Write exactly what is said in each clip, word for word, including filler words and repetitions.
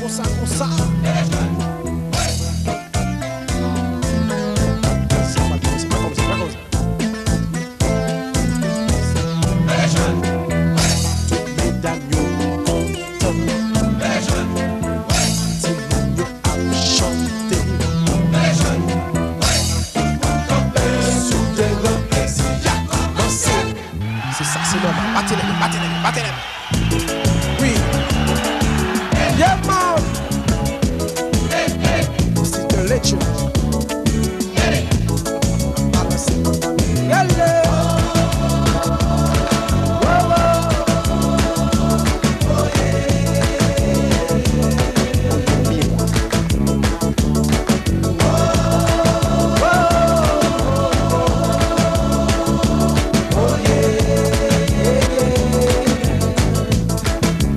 Konsa, konsa. Sa pa kòmanse, pa kòmanse, pa kòmanse. Tout medam yo kontan. Timoun yo ap chante. Sou tèren plezi a kòmanse. Se sa, se nòmal. Bate lè men, bate lè men, bate lè men. Wi. Yeah, man. This is the legend. Balanse. Rele. Wo, wo.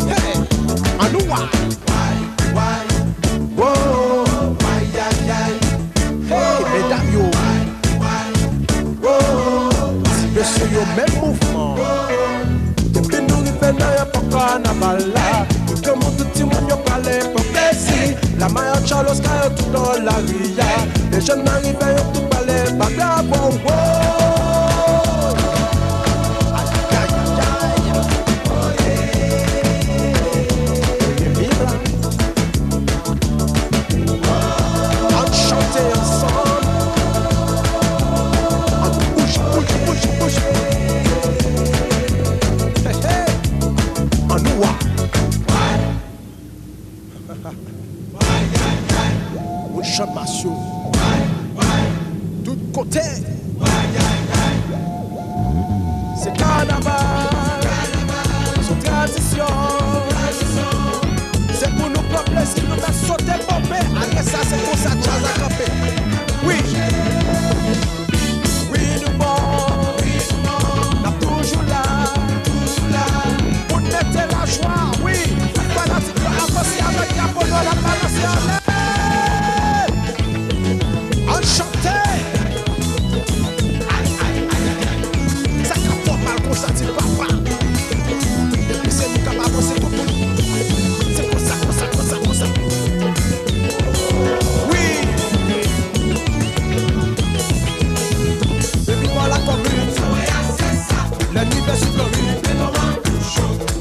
Hey, annou wa. Hey, medam yo. Ti mesye yo, menm mouvman. Depi nou rive nan epòk kanaval la, tout granmoun, tout timoun yo prale pran plezi. Lamay ak Charles Caillot tout nan lari a. E jèn nan rive yo tout prale bat bravo. Ay, ay, ay, ay. Oye, oye, mira. Ann chante ansanm. Ann bouj, bouj, bouj, bouj. Hey, hey. Ann wa. Moun Channmas yo. Tout kote. Se kanaval. Se yon tradisyon. Se pou nou pran plezi, nou mèt sote, ponpe. Apre sa, se konsa djaz la kanpe. Wi. Wi, nou bon. N ap toujou la. Pou n mete lajwa, wi. Fanatik yo avanse avèk drapo nou, n ap balanse anlè. Ann chante! Ay, ay, ay, ay, ay. Sa k ap fè w mal konsa, ti papa? Depi se nou k ap avanse tout moun. Se konsa, konsa, konsa, konsa. Wi! Depi bò lakomin, lè n rive sou Florid,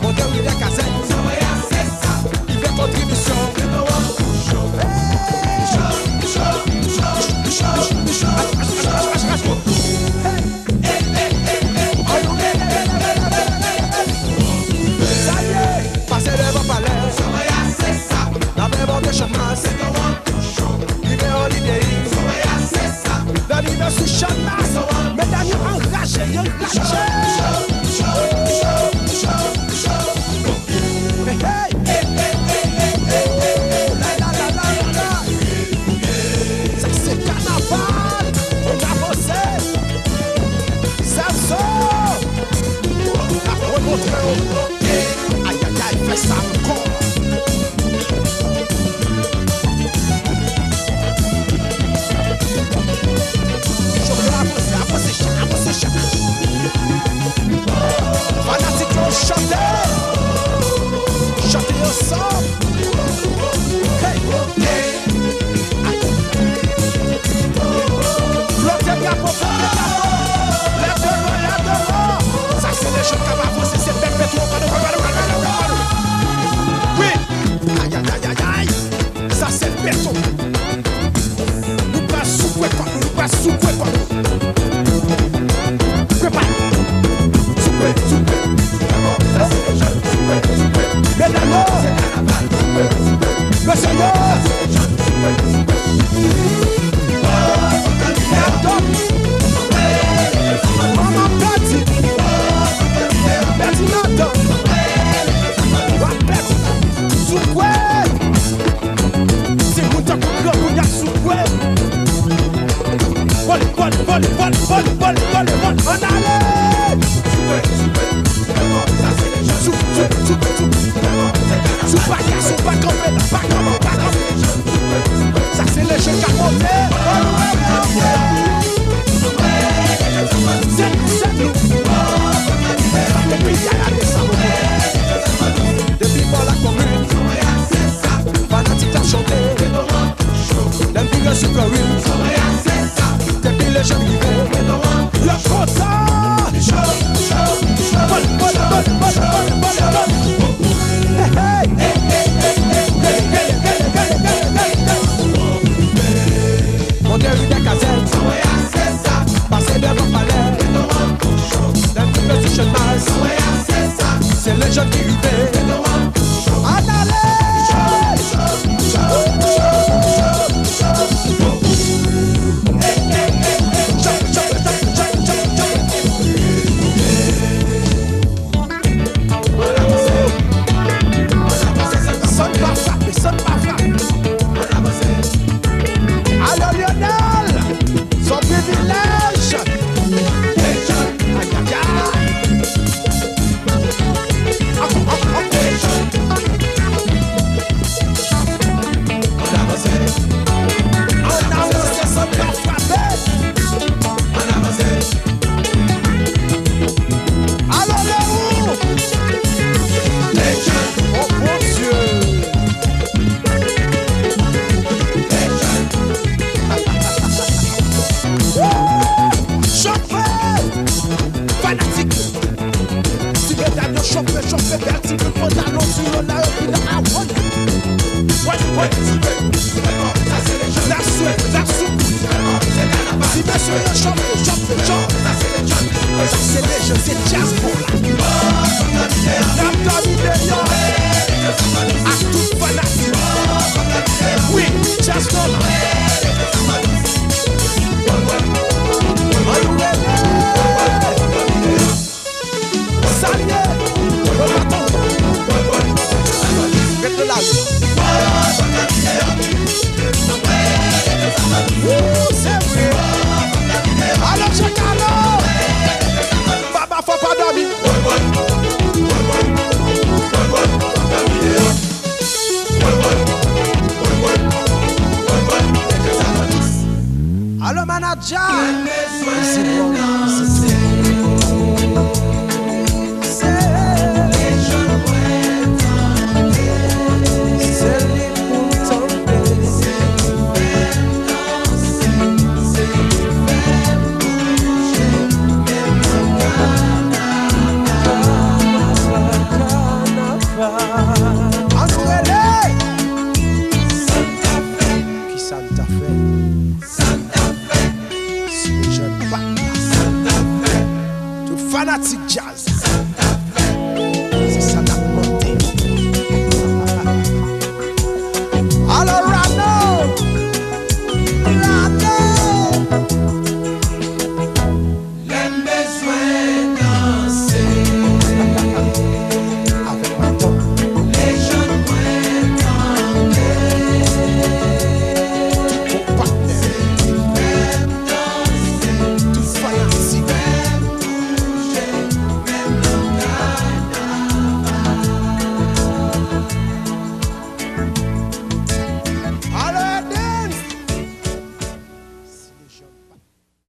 monte ri dè kazèk. Li fè kontribisyon. Sa ye, pase devan palè. N ap envòke Channmas. Rive Holiday. Lè n rive sou Channmas. Medam yo anraje, yo anraje. Hey, hey. La, la, la, la, la, la. Sa se kanaval. Ann avanse. Samson. N ap remonte w. Ay, ay, ay, fè sa ankò. Chofè, avanse, avanse, chak, avanse, chak. Fanatik yo, chante. Chante ansanm. Hey, hey. Flote drapo, flote drapo. Lève devant, lève devant. Sa se de jèn k ap avanse, se bèk bèk yo, pa nou, pa nou, pa nou, pa nou, pa nou. Wi. Ay, ay, ay, ay, ay. Sa se beton. Nou pral soukwe kò nou, nou pral soukwe kò nou. Prepare. Soukwe, soukwe. Medam yo. Mesye yo. Madan. Manman Pèdi. Pèdi madan. W ap pèdi. Soukwe. Timoun tankou granmoun y ap soukwe. Vole, vole, vole, ann ale! Sou, sou, sou, sou. Sou pa ka, sou pa kanpe la, pa kanpe, pa kanpe. Sa se lejann k ap monte. Se nou, se nou. Depi yaya de sa monte. Depi bò lakomin. Jèn ki rive. Ann ale! Sonn pa frape, sonn pa frape. Alo, Lionel! Son privilèj! Ay, ay, ay! Ann avanse, sonn pa frape! Alo, Leou! Oh, Bondye! Woo! Chofé! Fanatik! Ti medam yo chofé, chofé, bèl ti bout pantalon sou yo la, yo ki nan awòn. Wè, wè, ti medam. N ap sou, n ap sou. Ti mesye yo chofé, chofé, chofé. Sa se lejann, se djaz bon la. N ap dòmi deyò ak tout fanatik. Wi, djaz bon la. Ann rele. Salye. Ret nan lari. Woo, se vre. Alo, Chakalo. Baba, fò pa dòmi. Alo, manadja. Easy boy, easy boy. Ann rele! Kisa n ta fè? Si yo jwenn pa. Tout fanatik djaz.